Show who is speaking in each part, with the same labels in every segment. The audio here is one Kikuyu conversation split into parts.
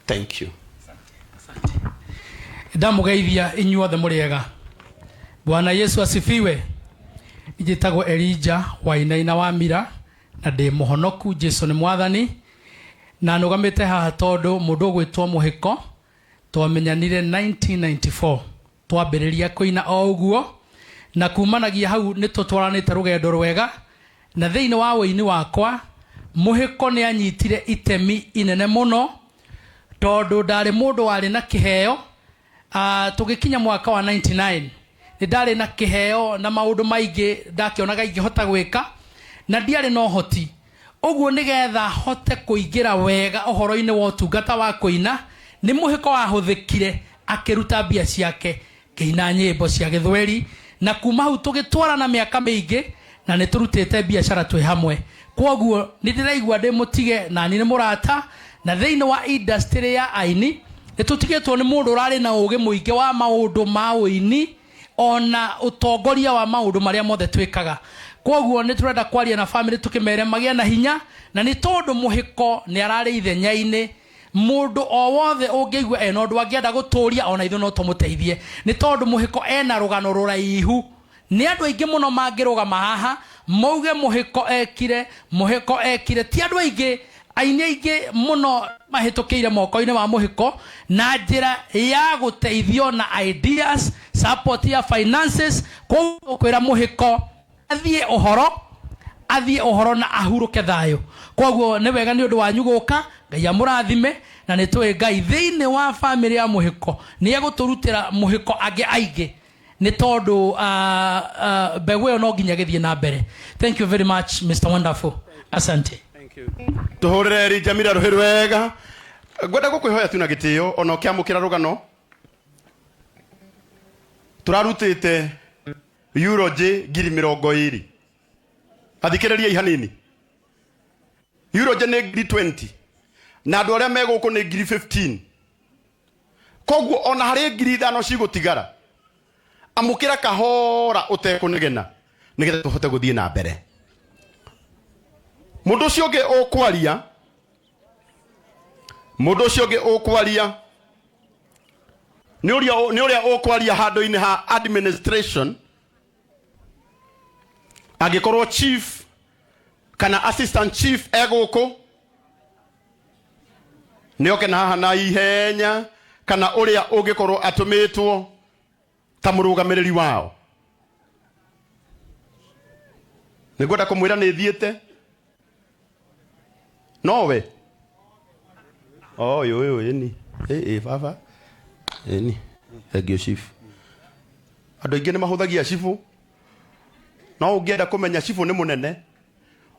Speaker 1: Thank you.
Speaker 2: Ndamũgeithia inyuothe mũrĩ ega. Bwana Yesu asifiwe. Njĩtagwo Elija Wainaina wa Mira na ndĩ mũhonoku. Jesu nĩ mwathani. Na nũgamĩte haha tondũ mũndũ ũgwĩtwo Mũhĩko twamenyanire 1994 twambĩrĩria kũina o ũguo, na kumanagia hau nĩ tũtwaranĩte rũgendo rwega. Na thĩinĩ wa ũini wakwa Mũhĩko nĩ anyitire itemi inene mũno, tondũ ndarĩ mũndũ warĩ na kĩheo. Tũgĩkinya mwaka wa 99 nĩ ndarĩ na kĩheo na maũndũ maingĩ ndakĩonaga ingĩhota gwĩka, na ndiarĩ na ũhoti ũguo. Nĩgetha hote kũingĩra wega ũhoro-inĩ wa ũtungata wa kũina, nĩ Mũhĩko wahũthĩkire akĩruta mbia ciake ngĩina nyĩmbo cia gĩthweri, na kuma hau tũgĩtwarana mĩaka mĩingĩ na nĩ tũrutĩte biacara twĩ hamwe. Kwoguo nĩ ndĩraigua ndĩ mũtige na niĩ nĩ mũrata, na thĩinĩ wa industry ya aini nĩ tũtigĩtwo nĩ mũndũ ũrarĩ na ũgĩ mũingĩ wa maũndũ ma ũini ona ũtongoria wa maũndũ marĩa mothe twĩkaga. Kwoguo nĩ tũrenda kwaria na family tũkĩmere magĩe na hinya, na nĩ tondũ Mũhĩko nĩ ararĩ ithenya-inĩ. Mũndũ o wothe ũngĩigua ena ũndũ angĩenda gũtũria, ona ithuĩ no tũmũteithie, nĩ tondũ Mũhĩko ena rũgano rũraihu. Nĩ andũ aingĩ mũno mangĩrũgama haha mauge Mũhĩko ekire, Mũhĩko ekire. Ti andũ aingĩ, aini aingĩ mũno mahĩtũkĩire moko-inĩ ma Mũhĩko na njĩra ya gũteithio na ideas, support ya finances. Koguo tũkwĩra Mũhĩko athiĩ ũhoro, athiĩ ũhoro na ahurũke thayũ. Koguo nĩ wega nĩ ũndũ wanyu gũka. Ngai amũrathime, na nĩ tũĩ Ngai thĩinĩ wa famĩlĩ ya Mũhĩko nĩ egũtũrutĩra Mũhĩko angĩ aingĩ, nĩ tondũ mbegũ ĩyo no nginya gĩthiĩ na mbere. Thank you very much, Mr Wonderful, asante.
Speaker 1: Tũhũrĩre Elijah Mira rũhĩ rwega. Ngwenda gũkwĩhoya tu na gĩtĩo, ona ũkĩamũkĩra rũgano tũrarutĩte eulogy 20,000. Athikĩrĩriai hanini, eulogy nĩ 20,000 na andũ arĩa me gũkũ nĩ 15,000. Koguo ona harĩ 5,000 cigũtigara, amũkĩra kahora ũtekũnegena nĩgetha tũhote gũthiĩ na mbere. Mũndũ ũcio ũngĩ ũkwaria, mũndũ ũcio ũngĩ ũkwaria nĩ ũrĩa ũkwaria handũ-inĩ ha administration. Angĩkorwo chief kana assistant chief egũkũ, nĩ oke na haha na ihenya, kana ũrĩa ũngĩkorwo atũmĩtwo ta mũrũgamĩrĩri wao. Nĩ ngwenda kũmwĩra nĩ thiĩte nowe ũyũ ũyũ ĩni ĩ baba ĩni. Thank you, chief. Andũ aingĩ nĩ mahũthagia cibũ, no ũngĩenda kũmenya cibũ nĩ mũnene,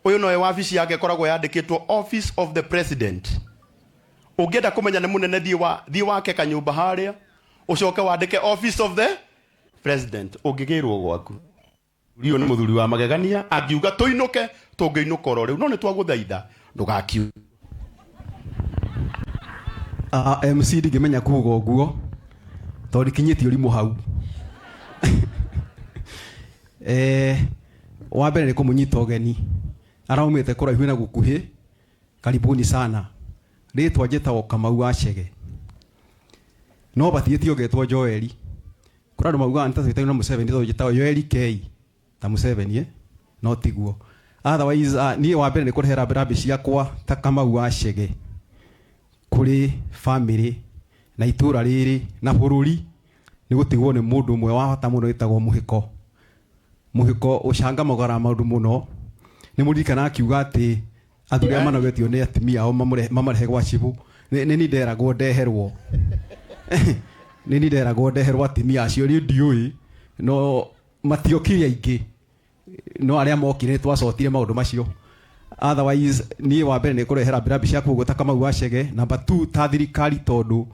Speaker 1: ũyũ nowe wabici yake ĩkoragwo yandĩkĩtwo Office of the President. Ũngĩenda kũmenya nĩ mũnene, thiĩ wake kanyũmba harĩa, ũcoke wandĩke Office of the President, ũngĩgĩrwo gwaku. Ũyũ nĩ mũthuri wa magegania. Angiuga tũinũke, tũngĩinũka oro rĩu, no nĩ twagũthaitha ndũgakiuge.
Speaker 3: MC, ndingĩmenya kuga ũguo tondũ ndikinyĩtie ũrimũ hau. Wa mbere nĩ kũmũnyita ũgeni araumĩte kũraihu na gũkuhĩ, karibuni sana. Rĩtwa njĩtagwo Kamau wa Chege, no batiĩtio ngetwo Joeli. Kũrĩ andũ maugaga nĩ ta twĩtainwo na Museveni tondũ njĩtagwo Joeli K ta Museveni, eh? No tiguo. Otherwise, niĩ wa mbere nĩ kũrehe rambirambi ciakwa ta Kamau wa Chege kũrĩ family na itũra rĩrĩ na bũrũri nĩ gũtigwo nĩ mũndũ ũmwe wa bata mũno wĩtagwo Mũhĩko. Mũhĩko ũcangamagĩra maũndũ mũno. Nĩ mũririkana akiuga atĩ athuri arĩa manogetio nĩ atumia ao mamarehe gwa cibũ. Nĩ niĩ nderagwo ndeherwo, nĩ niĩ nderagwo ndeherwo atumia acio. Niĩ ndiũĩ, no matiokire aingĩ, no arĩa mokire nĩ twacotire maũndũ macio. Otherwise, niĩ wa mbere nĩ kũrehe rambirambi ciaku ũguo ta Kamau wa Chege. Number two, ta thirikari, tondũ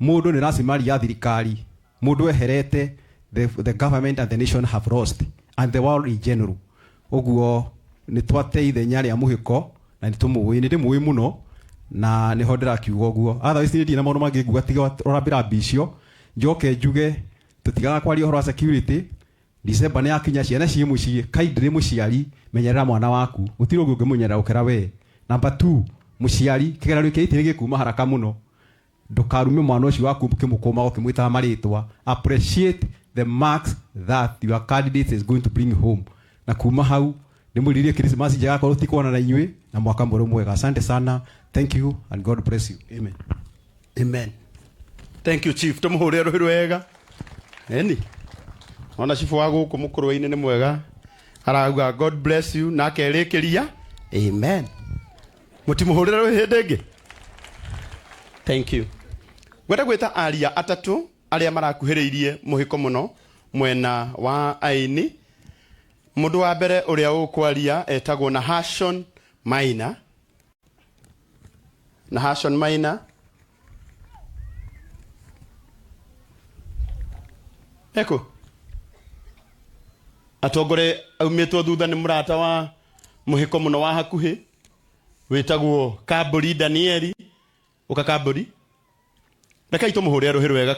Speaker 3: mũndũ nĩ rasilimali ya thirikari. Mũndũ eherete, the government and the nation have lost, and the world in general. Ũguo nĩ twate ithenya rĩa Mũhĩko na nĩ tũmũĩ, nĩ ndĩmũĩ mũno na nĩho ndĩrakiuga ũguo. Otherwise, niĩ ndirĩ na maũndũ mangĩ nguga tiga rambirambi icio. Njoke njuge tũtigaga kwaria ũhoro wa security. December nĩ yakinya, ciana ciĩ mũciĩ. Kindly, mũciari, menyerera mwana waku, gũtirĩ ũngĩ ũngĩmũmenyerera gũkĩra we. Number two, mũciari, kĩgeranio kĩa IT nĩ gĩkuma haraka mũno. Ndũkarume mwana ũcio waku ũkĩmũkũmaga ũkĩmwĩtaga marĩtwa. Appreciate the marks that your candidate is going to bring home. Na kuma hau ndĩmwĩrirĩrie Christmas njega akorwo tikuona na inyuĩ, na mwaka mwerũ mwega. Asante sana, thank you and God bless you. Amen.
Speaker 1: Amen. Thank you, chief. Tumuhurire ruhi rwega. Eni ona chifu wa guku mukurwe-inĩ nĩ mwega, arauga God bless you na akerĩkĩria amen. Mũtimũhũrĩre rũhĩ hĩndĩ ĩngĩ. Thank you. Ngwenda gwĩta aria atatũ arĩa marakuhĩrĩirie mũhĩko mũno mwena wa aini. Mũndũ wa mbere ũrĩa ũkwaria etagwo Nahashon Maina. Nahashon Maina eko atongore aumĩtwo thutha nĩ mũrata wa mũhĩko mũno wa hakuhĩ wĩtagwo Kambũri Danieli. Ũka Kambũri, rekei tũmũhũrĩre rũhĩ rwega.